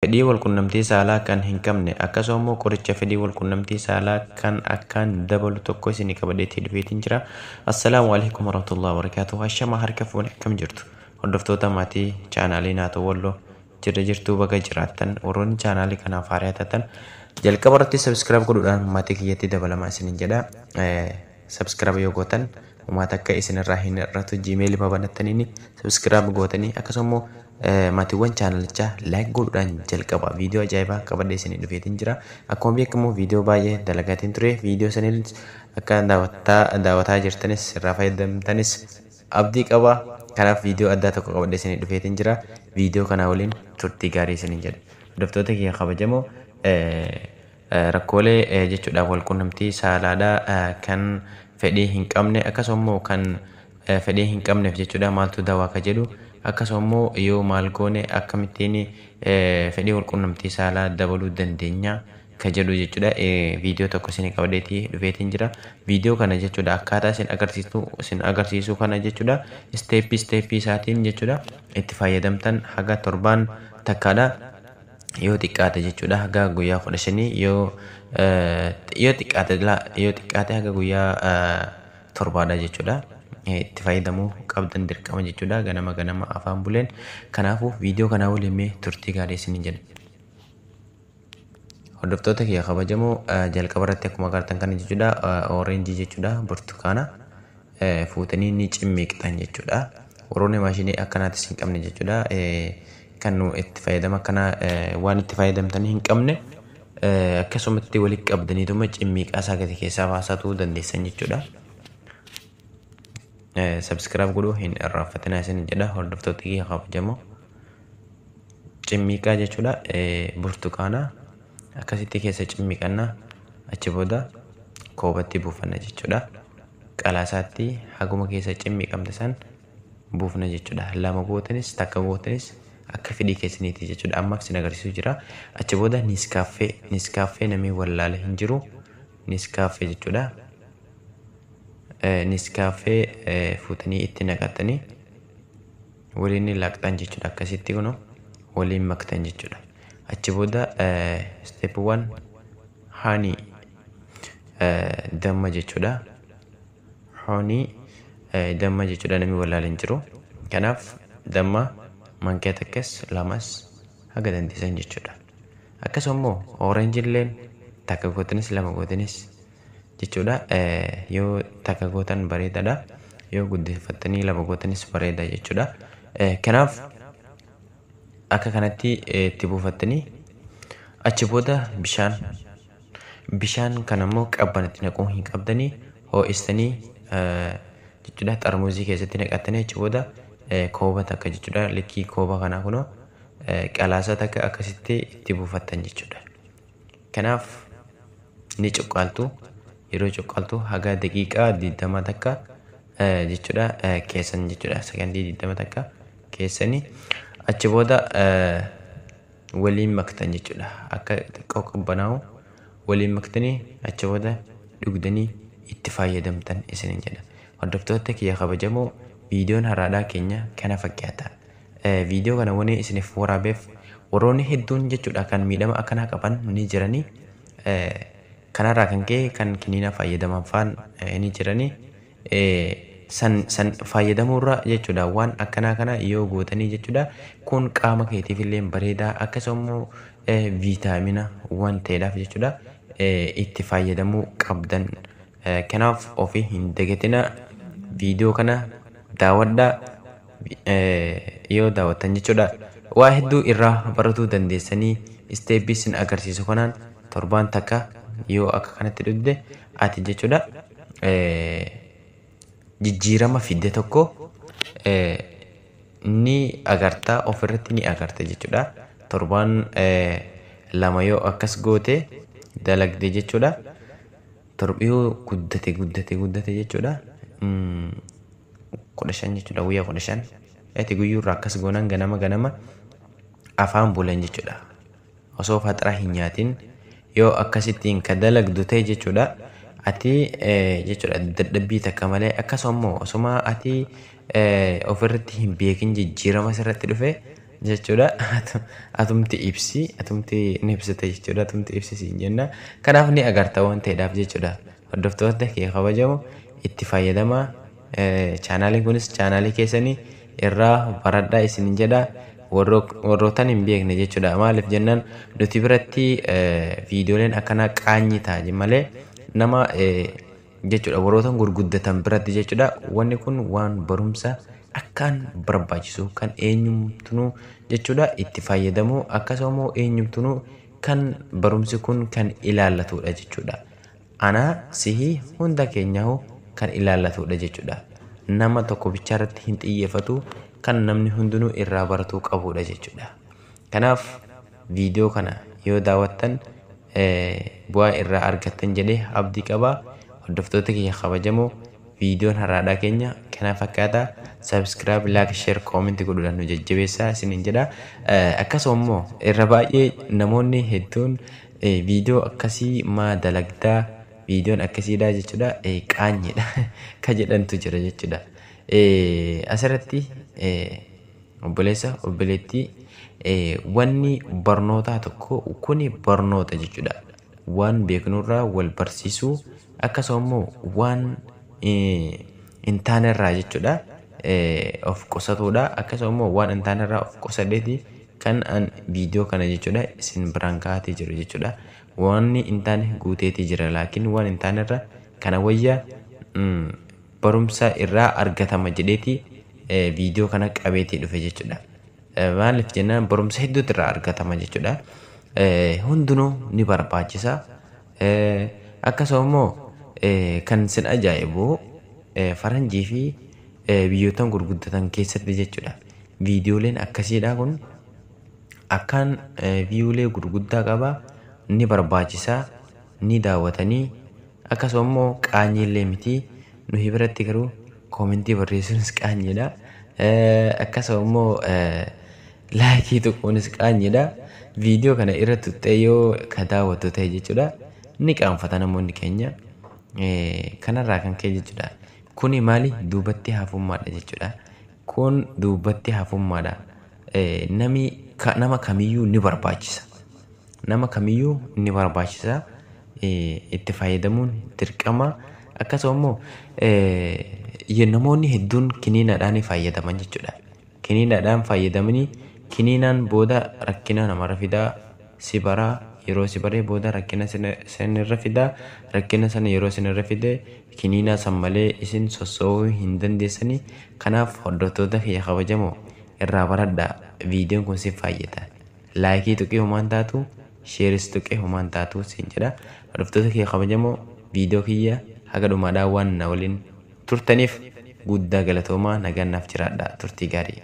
Fedhii walqunnamtii saalaa kan hin qabne akkasuma immoo qoricha fedhii walqunnamtii saalaa kan akkaan dabalu tokko isinii qabadheetii dhufeetiin jira. Assalaamu alaikum warahmatullahi wabarakatuh. Ashama harka fuune, akkam jirtu? Hordoftoota maatii chaanaalii Naatoo Walloo, jirra jirtuu? Baga jiraattan. Warroonni chaanaalii kanaaf haaraa taatan jalqaba irratti subscribe godhuudhaan maatii kiyyatti dabalamaa isinin jedha. Subscribe yoo gootan uummata akka isinirraa hin hir'atu. Gmailii banattaniin subscribe gootanii, akkasuma immoo maatiiwwan chaanalichaa like godhuudhaan jalqaba. Viidiyoo ajaa'ibaa qabadhee isinii dhufeetiin jira. Akkuma beekamu viidiyoo baay'ee dalagaatiin ture. Viidiyoo saniin akka daawwataa jirtanis irraa fayyadamtanis abdii qaba. Kanaaf viidiyoo addaa tokko qabadhee isinii dhufeetiin jira. Viidiyoo kana waliin turtii gaarii isiniin jedha. Hordoftoota kiyya kabajamoo, rakkoolee jechuudha walqunnamtii saalaadhaa kan fedhii hin qabne, akkasuma immoo kan fedhii hin qabneef jechuudha maaltu dawaa ka jedhu, akkasuma immoo yoo maal goone akkamittiin fedhii walqunnamtii saalaa dabaluu dandeenya ka jedhu jechuudha. Viidiyoo tokko isin qabadheetii dhufeetiin jira. Viidiyoo kana jechuudha akkaataa isin agarsiisu kana jechuudha step step isaatiin jechuudha itti fayyadamtan haga torbaan takkaadha yoo xiqqaate jechuudha, haga guyyaa 15 yoo xiqqaate, yoo xiqqaate haga guyyaa 7dha jechuudha. Itti fayyadamuu qabdan dirqama jechuudha, ganama ganama afaan buleen. Kanaafuu viidiyoo kanaa waliin mee turtii gaarii isiniin jedha. Hordoftoota kiyya kabajamoo, jalqaba irratti akkuma agartan kana jechuudha orange jechuudha burtukaana fuutanii ni cimmiqxan jechuudha. Warroonni maashinii akkanaatis hin qabne jechuudha, kan nu itti fayyadama akkana waan itti fayyadamtanii hin qabne, akkasumatti walitti qabdaniituma cimmiqaa isaa gadi keessaa baasatuu dandeessan jechuudha. Subscribe godhuu hin irraanfatinaa isin jedha, hordoftoota kiyya kabajamoo. Cimmiqaa jechuudha burtukaana akkasitti keessa cimmiqanna, achi booda koobatti buufanna jechuudha. Qalaasaatti haguma keessa cimmiqamte san buufna jechuudha. Lama gootanis takka gootanis akka fedhii keessaniiti jechuudha. Ammaaf sin agarsiisu jira. Achi booda Nescafe, Nescafe namni wallaale hin jiru. Nescafe jechuudha. Nescafe fuutanii itti naqatanii waliin laaqxan jechuudha. Akkasitti kunoo waliin maktan jechuudha. Achi booda step one, honey, damma jechuudha. Honey, damma jechuudha, namni wallaale hin jiru. Kanaaf damma mankiyaa takkas lamas haga dandeessan jechuudha. Akkasuma immoo orange illeen takka gootanis lama gootanis jechuudha. Yoo takka gootan bareedaadha. Yoo guddifattanii lama gootanis bareeda jechuudha. Kanaaf akka kanatti itti buufattanii achi booda bishaan kana immoo qabbanatti naquu hin qabdanii, ho'istanii jechuudha xarmuzii keessatti naqattanii, achi booda kooba takka jechuudha, likkii kooba kanaa kunoo qalaasa takka akkasitti itti buufattan jechuudha. Kanaaf ni cuqqaaltu. Yeroo cuqqaaltu haga daqiiqaa 20 takka jechuudha keessan jechuudha, sakandii 20 takka keessanii achi booda waliin maktan jechuudha. Akka xiqqoo qabbanaa'u waliin maktanii achi booda dhugdanii itti fayyadamtan isinin jedha. Hordoftoota kiyya kabajamoo, viidiyoon har'aadhaa keenya kana fakkaata. Viidiyoo kana wani isiniif waraabeef warroonni hedduun jechuudha kan miidhama akkanaa qaban ni jiranii. Kanarraa kan ka'e kan kiniina fayyadaman faan ni jiranii. San san fayyadamuurra jechuudha waan akkanaa kana yoo gootanii jechuudha, kun qaama keetiif illee bareedaa, akkasuma immoo viitaamina waan ta'eedhaaf jechuudha itti fayyadamuu qabdan. Kanaaf ofii hin dagatina, viidiyoo kana daawwadhaa. Yoo daawwattan jechuudha waa hedduu irraa baratuu dandeessanii. Step isin agarsiisu kanaan torbaan takka yoo akka kanatti dhugde ati jechuudha jijjiirama fidde tokko ni agarta, ofirratti ni agarta jechuudha. Torbaan 2 yoo akkas goote dalagde jechuudha. Yoo guddate guddate guddate jechuudha. 15 jechuudha, guyyaa 15. Ati guyyuurraa akkas goonaan ganama ganama afaan bulan jechuudha. Osoo faxara hin nyaatin yoo akkasittiin ka dalagdu ta'e jechuudha. Ati jechuudha dadhabbii takka malee, akkasuma immoo osuma ati ofirratti hin beekin jijjiirama sirratti dhufe jechuudha. Atumti ibsi, atumti ni ibsite jechuudha. Atumti ibsi siin jenna. Kanaaf ni agarta waan ta'eedhaaf jechuudha. Hordoftoota kee kabajamu itti fayyadamaa. Chaanaaliin kunis chaanaalii keessanii irraa baradhaa isin jedha. Warrootan hin beekne jechuudha. Maaliif jennaan nuti biratti viidiyooleen akkanaa qaanyii ta'a malee nama jechuudha warrootan gurguddatan biratti jechuudha. Wanni kun waan barumsa akkaan barbaachisu kan eenyumtunuu jechuudha itti fayyadamu akkasuma immoo eenyumtunuu kan barumsi kun kan ilaallatudha jechuudha. Anaa sihii hunda keenyahu kan ilaallatudha jechuudha. Nama tokko bichaarratti hin xiyyeeffatu kan namni hundinuu irraa baratuu qabudha jechuudha. Kanaaf viidiyoo kana yoo daawwattan bu'aa irraa argattan jedhee abdii qaba. Hordoftoota kiyya kabajamoo viidiyoon har'aadhaa keenya kana fakkaata. Subscribe, like, share, comment godhuudhaan nu jajjabeessaa isiniin jedha. Akkasuma immoo irra baay'ee namoonni hedduun viidiyoo akkasii maa dalagdaa viidiyoon akkasiidha jechuudha qaanyiidha ka jedhantu jira jechuudha. Asirratti obboleessa obboleettii wanni barnootaa tokko kuni barnoota jechuudha. Waan beeknurraa wal barsiisuu akkasuma immoo waan hin taanerraa jechuudha of qusatuudha akkasuma immoo waan hin taanerraa of qusadheeti kan an viidiyoo kana jechuudha isin biraan kaa'atee jiru jechuudha. Wanni hin taane guuteetii jira laakiin waan hin taanerra kana wayya barumsa irraa argatama jedheeti viidiyoo kana qabeetii dhufe jechuudha. Maaliif jennaan barumsa hedduutu irraa argatama jechuudha. Hundinuu ni barbaachisa. Akkasuma immoo kan isin ajaa'ibu faranjii fi biyyoota gurguddatan keessatti jechuudha. Viidiyooleen akkasiidha kun akkaan viiyuulee gurguddaa qaba ni barbaachisa ni daawwatanii akkasuma immoo qaanyiillee miti nuyi biratti garuu koomentii barreessuunis qaanyiidha. Akkasuma immoo laayikii tuquunis qaanyiidha. Viidiyoo kana irra tuqxee yoo ka daawwattu ta'e jechuudha ni qaanfata namoonni keenya. Kanarraa kan ka'e jechuudha. Kuni maali duubatti hafummaadha jechuudha. Kun duubatti hafummaadha. Nami nama kamiyyuu ni barbaachisa. Nama kamiyyuu ni barbaachisa. Itti fayyadamuun dirqama. Akkasuma immoo namoonni hedduun kiniinaadhaan fayyadaman jechuudha. Kiniinaadhaan fayyadamanii kiniinaan booda rakkina namarra fidaa si baraa yeroo si baree booda rakkina sinirra fidaa rakkina sana yeroo sinirra fide kiniinaa san malee isin sossoo'uu hin dandeessanii. Kanaaf hordoftoota kiyya kabajamoo irraa baradhaa viidiyoon kun si fayyada. Laayikii tuqee homaan taatu sheeris tuqee homaan taatu siin jedha. Hordoftoota kiyya kabajamoo viidiyoo kiyya haga dhumaadhaa waan na waliin turtaniif guddaa galatoomaa nagaan naaf jiraadha turtii gaarii.